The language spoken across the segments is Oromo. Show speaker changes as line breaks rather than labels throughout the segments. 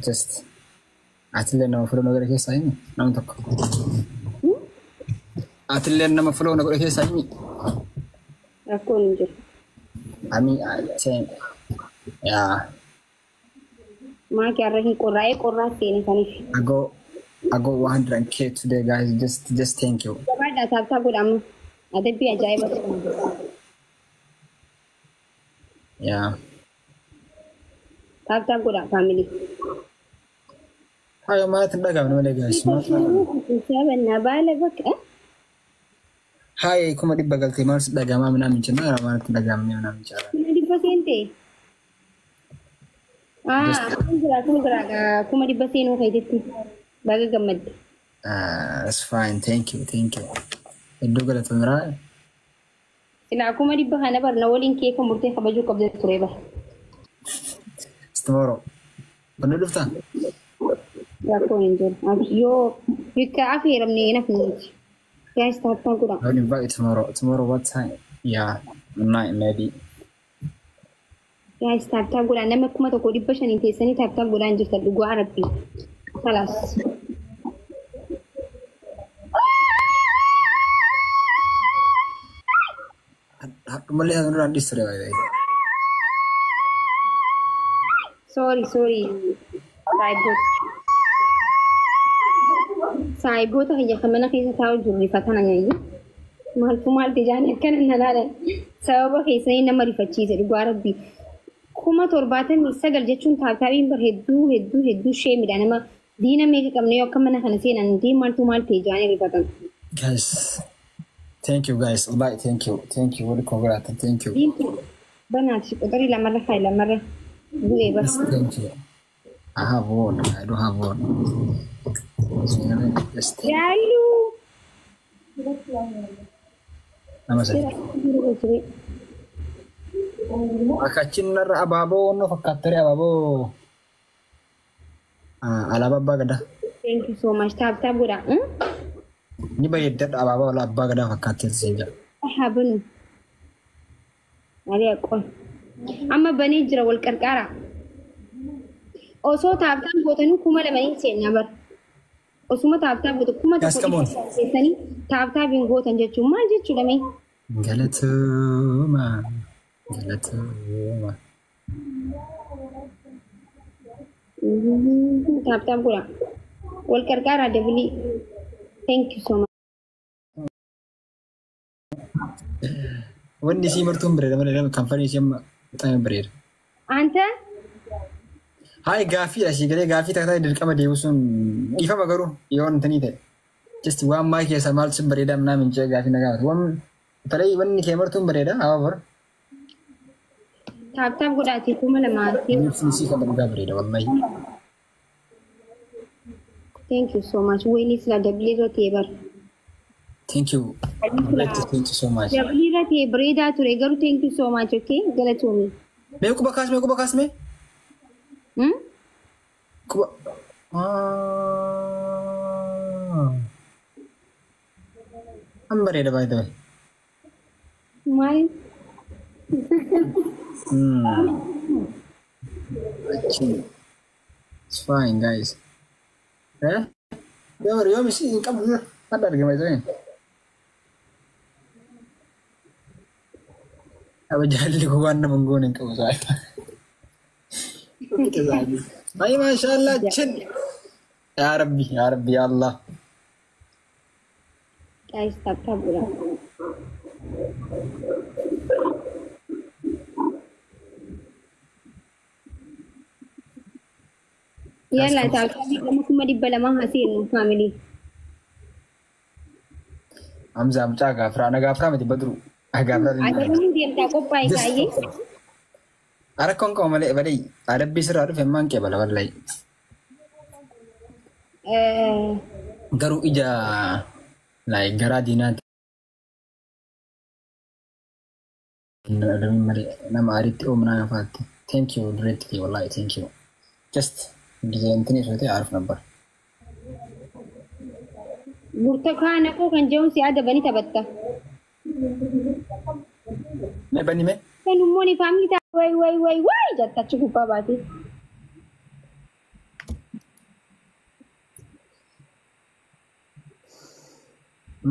Just atillee nama follow na godhe keessaa himi nama tokko. Atillee nama follow na godhe keessaa himi.
Rakkoon hin jiru.
Ami same. Yeah.
Maaki har'a hin qorraa'ee qorraa seene saniif.
I got 100K today, guys. Just thank you.
Gabaadhaa tap tap godha amma. Adabbii ajaa'iba ta'e.
Yeah.
Tap tap godha family.
Hayo maaltu hin dhagahamne malee, guys. Maaltu dhagahame?
Sabannaa baala bakka.
Haye 100,000 galtee maaltu dhagahamaa minaan jenna maaltu dhagahamne minaan jechaa.
100,000 seente. Kun jira, kun jira, 100,000 seenuu keetitti. Baga gammadde.
That's fine. Thank you. Thank you. Iddoo galatoomira.
Silaa 100,000 kana barna waliin keeka murtee kabajuu qabda ture bara.
Tomorrow. Bannu dhuftaa?
Rakkoon hin jiru. Yoo bikka afeeramne nafni. Guys, tap tap godha.
I will invite you tomorrow. Tomorrow what time? Yeah, night maybe.
Guys, tap tap godha. Nama 1500 teessanii tap tap godhaan jirtan dhugaa rabbii. Kalaas.
Hadhumallee isaan duraan dhiistu ture baay'ee.
Sorry, sorry. Saayiboota. Saayiboota kiyya kan mana keessa taa'u jiru rifatan anyayyu. Maaltu maalti jaanii akkana na laalan. Sababa keessanii nama rifachiise dhugaa rabbii. 79,000 jechuun tap tapiin bar hedduu hedduu hedduu sheemidha nama diina meeqa qabne yoo akka mana kana seenan dii maaltu maal ta'e jaanii rifatan.
Guys, thank you guys. Bye. Thank you. Thank you. Wali congrats. Thank you.
Diintu banaati qoxarii lamarra kaayi lamarra bu'ee bara.
Yes, thank you. I have one. I don't have one. So, just thank
Yaaluu.
Nama sadi. Akkachiin narra abaaboo onnoo fakkaattere abaaboo alaabaa abbaa gadaa.
Thank you so much. Tap tap godha.
Ni bareeddadha abaaboo abbaa gadaa fakkaatteetu siin jedha.
Haa banu. Marii qoy. Amma banee jira wal qarqaara. Osoo tap tap gootanii 2000 seenna bar. Osuma tap tap gootu kuma
Guys,
tokko
come on.
keessanii tap tap hin gootan jechuun maal jechuudha mee?
Galatooma. Galatooma.
Tap tap godha. Wal qarqaara double. Thank you so much.
Wanni isii martuun bareeda malee nama kanfanii isii amma bataame bareeda.
Anta.
Hayi gaaffiidha asii galee gaaffii takka takka dirqama deebisuun dhiifama garuu yoo wantanii ta'e. Just waan maa keessa maaltu si bareeda amnaa mincee gaaffii na gaafatu. Waan tarii wanni kee martuun bareeda however
Tap tap godhaati 2000.
Ibsni isii kan dhugaa bareeda wallahi.
Thank you so much. Wayni sila double irra ta'e bar.
Thank you. Thank you so much.
Double irra ta'e bareedaa ture garuu thank you so much, okay? Galatoomi.
Mee quba kaas, mee quba kaas mee?
Hmm?
Quba. An bareeda by the way.
Maal?
Achi. It's fine, guys. Eh? Yoo yoo misi hin qabdu dura. Hadda argama isa. Aba jaalli kun waan nama hin goone hin qabu saa. Ay maashaallah chin. Yaa Rabbi, yaa Rabbi, yaa Allah.
Guys, tap tap godha. Yalla tap tapii lama 200,000 haa seenu family.
Hamza mucaa gaafiraa na gaafiraa miti badru. Gaafiraa.
Adabanii deemtaa qophaa'e kaayyee.
Rakkoon qaba malee badii adabbii sirraa dhufe ammaan qeebala wallahi. Garuu ija like garaa diinaati. Adabiin malee nama aaritti oomnaa gafaatti. Thank you dureetti wallahi, thank you. Just ጊዜ እንትን የሶቴ አሪፍ ነበር።
Burtukaana koo kan jedhuun si adabanii taphatta.
Mee banni mee?
Kan immoo ni family ta'a way way way way jetta achi gubbaa baate.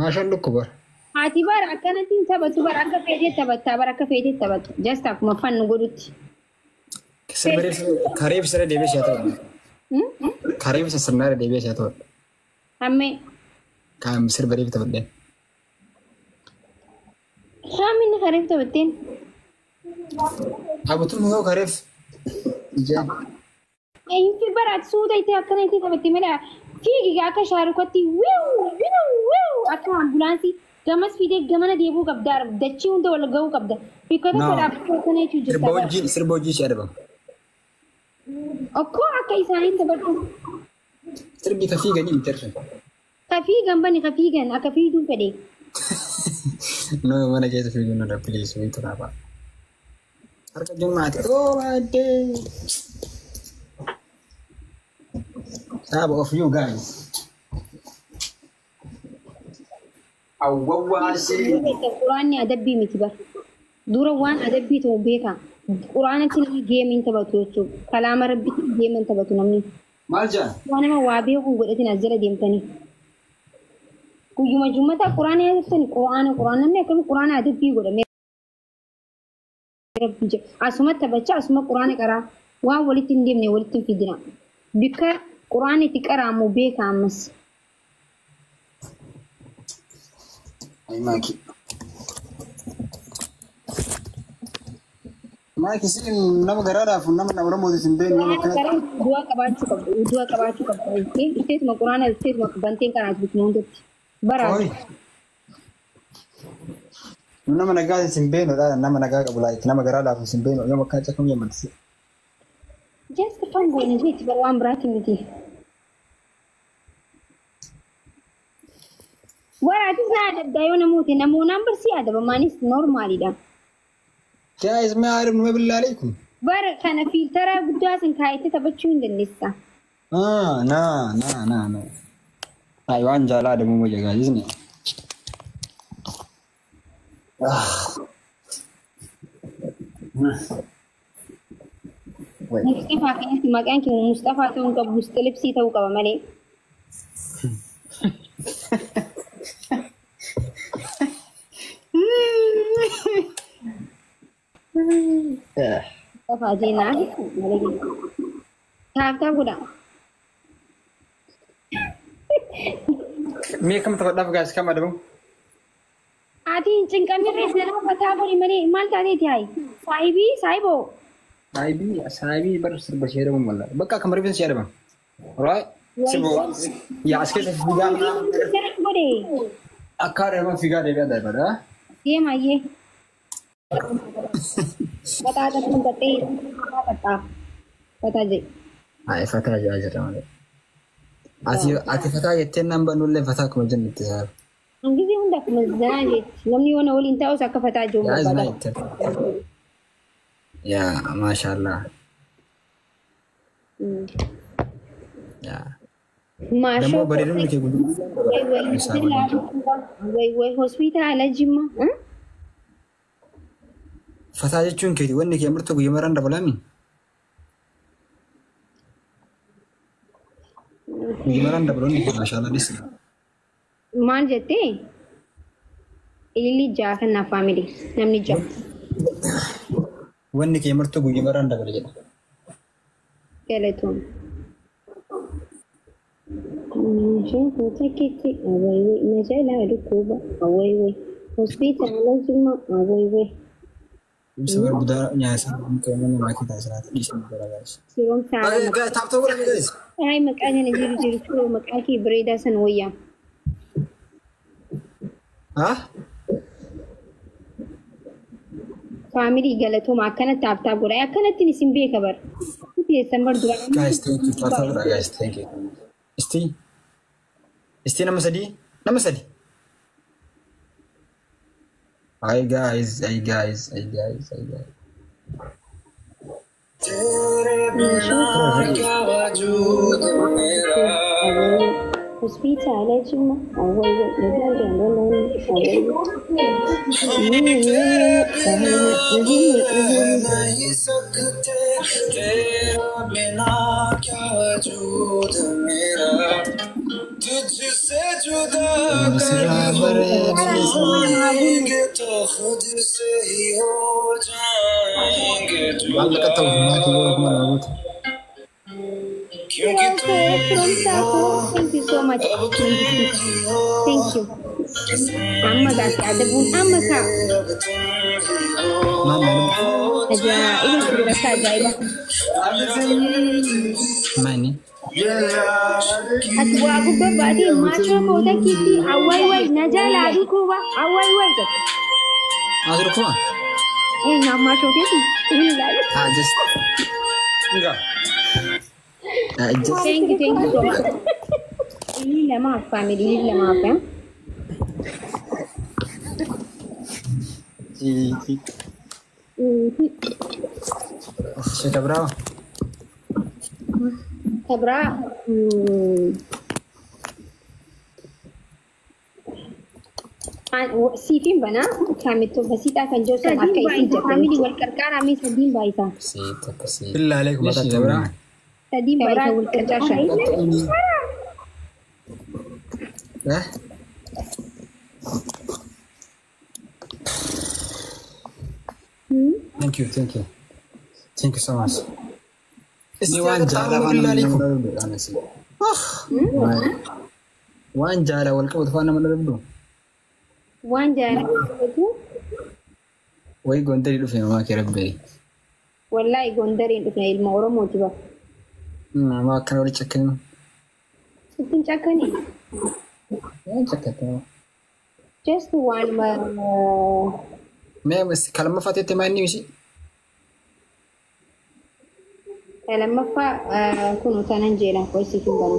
Maashaan dhukkuba.
Haati bara akkanatti hin taphatu bara akka feetee taphattaa bara akka feetee taphatu. Just akkuma fannu godhutti.
Kareef sirra deebi'ee si'a ta'u. Kareef sirna deebi'ee si'a ta'u.
Hammee.
Kan sirba reef taphadheen.
Haamini kareef taphatteen.
Abutuun yoo kareef. Ijaan.
Infi bara suuta itti akkana itti taphatte malee fiigi akka shaarukatti wiu wiu wiu akka ambulaansii gamas fiidee gamana deebuu qabda dachii hunda wal ga'uu qabda. Bikka tokko dhaabbachuu akkana jechuun jirta.
Sirba hojii ishee adabama.
Okkoo akka isaanii taphadhu.
Sirbi ka fiiganii miti arsan.
Ka fiigan bani ka fiigan akka fiiguu fedhe.
No mana keessa fiiguun na please wait raaba. Harka jummaati. Oh my day. Saaba of you guys. Awwawaasi.
Quraanni adabbii miti bar. Dura waan adabbii ta'u beeka. Quraanatti namni geemiin taphatu jechuudha. Kalaama rabbitti geemiin taphatu namni.
Maal jaa?
Waan nama waa beekuun godhatin as jala deemtanii. Guyyuma jummataa quraana yaadatani quraana quraana namni akkami quraana adabbii godhamee rabbi jedha. Asuma taphachaa asuma quraana qaraa waan walitti hin deemne walitti hin fidina. Bikka quraana itti qaraamu beeka ammas.
Maaki. Maaki siin nama garaadhaaf nama Oromootis hin beeknu nama
akkana. Du'a qabaachuu qabdu. Du'a qabaachuu qabdu. Iteetuma quraana iteetuma banteen kanaas bitnu hundatti. Baraatu.
Nama nagaa hin beeknu dha nama nagaa qabu laayit nama garaadhaaf hin beeknu nama akkana cakkamu yammatisi.
Just fun goone jeeti bara waan biraati miti. Waraatis na adabdaa yoo namooti namoonaan barsii adabamaanis normaalidha.
Guys, ma arif numa billah alaikum.
Bara kana fiiltara guddaa sin kaayette taphachuu hin dandeessa.
Ah, na na na na. Ay waan jaalaa adamuu wayya guys ne.
Mustafaa kanatti maqaan keenya Mustafaa ta'uu hin qabu Mustalibsii ta'uu qaba malee. Mustafaa jeenaa malee. Taaf taaf godha.
Mee kam taphadhaaf guys kam adabamu?
Ati hin cinqamirree sana fataa godhi malee maal taateeti hayi? Saahibii saahiboo.
Saahibii saahibii bar sirba ishee adabamu wallaahi. Bakka akkam rifeensa ishee adabamu. Right? Sirba yaa as keessa fiigaa.
Godhe.
Akka adabamu fiigaa deebi'aa darbadha.
Deema ayyee. Fataa taphuun taphee fataa fataa jedhe.
Hayi fataa jedhaa jirra malee. Ati fataa jettee naan bannullee fataa akkuma jennutti saaba.
Gisee hunda akkuma zanaa jetti. Namni yoo na waliin taa'us akka fataa jiru
Yaa
barbaada.
isnaa Yaa maashaallah. Yaa.
Maashoo.
Dammoo bareedumni kee guddina.
Way way way hospitaala Jimma.
Fataa jechuun keeti wanni kee murtoo guyyaa maraan dabalami. Guyyaa maraan dabalonni kee maashaallah dhis.
Maal jettee? Ililli ja'a kennaa faamilii namni ja'a.
Wanni kee murtoo guyyaa maraan dabala jedha.
Galatoon. Tikiti awai na jalaa dhukkuba awai hospitaala Jimma awai.
Ibsa guddaa nyaata kan nama maakii taasisaa dhiisanii gara gaas.
Siroomsaa.
Taaptoo godhame guys.
Ay maqaa kana jiru jiru turuu maqaa kee bareedaa san wayyaa.
Haa?
Faamilii galatooma akkana taaptaa godha akkanattiin isin beeka bar. Teessan bar dura.
Guys, thank you. Taaptoo godha guys, thank you. Isti. Isti nama sadii? Nama sadii. Hi guys, hi guys, hi guys, hi guys.
Hospitaala Jimma awai
नहीं सकते तेरा बिना क्या वजूद मेरा। तुझसे जुदा कर जाएंगे तो खुद से ही हो जाएंगे
Maallaqa ta'uuf maatii yoo 2000 guutu.
क्योंकि तुम ही हो
Thank you so much.
अब तुम ही हो
Thank you. Amma gaasi adabuun amma kaa.
अब तुम ही हो
Maal maal
Ajaa'iba sirriitti ajaa'iba.
maani?
Ati waa gubbaa baatee maachoo koota kiitti awwaay waay na jalaa dhukuba awwaay waay jedhe.
Maal kuma?
Ee na maachoo keeti hin ilaalu.
Ah, just. Ah, just.
Thank you, thank you so much. Inni lamaaf family, inni lamaaf.
Sheeka biraa.
Kabraa siifiin banaa kaamettoo basiidhaa kan jiru sun akka isin jedhu family wal qarqaaraa mee sadiin baay'isaa.
Si tokko si.
Billaa aleekum mataatti biraa.
Sadiin baay'isaa wal qarqaaraa.
Eh? Thank you, thank you. Thank you so much.
Ni waan jaalala
Billaa
nama
aleekum.
dhabdu anasi.
Waan jaala wal qabatu faana nama dhabdu.
Waan jaalatu.
Wayi Gondarii dhufe mamaa kee rabbee.
Wallaahi Gondariin dhufne, ilma Oromooti ba.
Nama akkana wali cakkanii.
Ittiin cakkanii.
Waan cakkate.
Just waanuma.
Mee kalammaffaa teettee maa inni misi?
Lammaffaa kun tanan jeelaan qo'isiif hin banu.